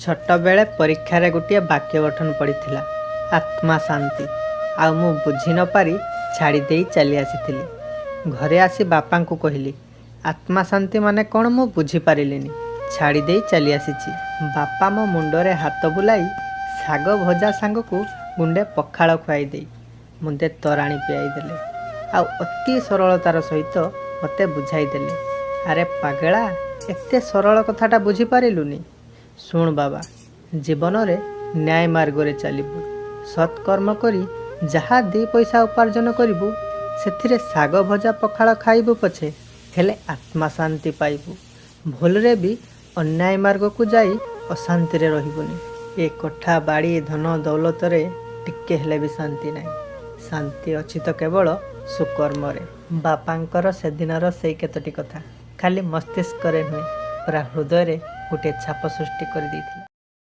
ଛୋଟବେଳେ ପରୀକ୍ଷାରେ ଗୋଟିଏ ବାକ୍ୟ ଗଠନ ପଡ଼ିଥିଲା, ଆତ୍ମା ଶାନ୍ତି। ଆଉ ମୁଁ ବୁଝି ନପାରି ଛାଡ଼ିଦେଇ ଚାଲି ଆସିଥିଲି। ଘରେ ଆସି ବାପାଙ୍କୁ କହିଲି, ଆତ୍ମା ଶାନ୍ତି ମାନେ କ'ଣ ମୁଁ ବୁଝିପାରିଲିନି, ଛାଡ଼ିଦେଇ ଚାଲି ଆସିଛି। ବାପା ମୋ ମୁଣ୍ଡରେ ହାତ ବୁଲାଇ ଶାଗ ଭଜା ସାଙ୍ଗକୁ ଗୁଣ୍ଡେ ପଖାଳ ଖୁଆଇ ଦେଇ ମୁନ୍ଦେ ତୋରାଣି ପିଆଇ ଦେଲେ ଆଉ ଅତି ସରଳତାର ସହିତ ମୋତେ ବୁଝାଇଦେଲେ, ଆରେ ପାଗେଳା, ଏତେ ସରଳ କଥାଟା ବୁଝିପାରିଲୁନି? ଶୁଣ ବାବା, ଜୀବନରେ ନ୍ୟାୟ ମାର୍ଗରେ ଚାଲିବୁ, ସତ୍କର୍ମ କରି ଯାହା ଦି ପଇସା ଉପାର୍ଜନ କରିବୁ, ସେଥିରେ ଶାଗ ଭଜା ପଖାଳ ଖାଇବୁ ପଛେ, ହେଲେ ଆତ୍ମା ଶାନ୍ତି ପାଇବୁ। ଭୁଲରେ ବି ଅନ୍ୟାୟ ମାର୍ଗକୁ ଯାଇ ଅଶାନ୍ତିରେ ରହିବୁନି। ଏ କୋଠା ବାଡ଼ି ଧନ ଦୌଲତରେ ଟିକେ ହେଲେ ବି ଶାନ୍ତି ନାହିଁ। ଶାନ୍ତି ଅଛି ତ କେବଳ ସୁକର୍ମରେ। ବାପାଙ୍କର ସେଦିନର ସେଇ କେତୋଟି କଥା ଖାଲି ମସ୍ତିଷ୍କରେ ନୁହେଁ, ପୁରା ହୃଦୟରେ ଗୋଟିଏ ଛାପ ସୃଷ୍ଟି କରିଦେଇଥିଲା।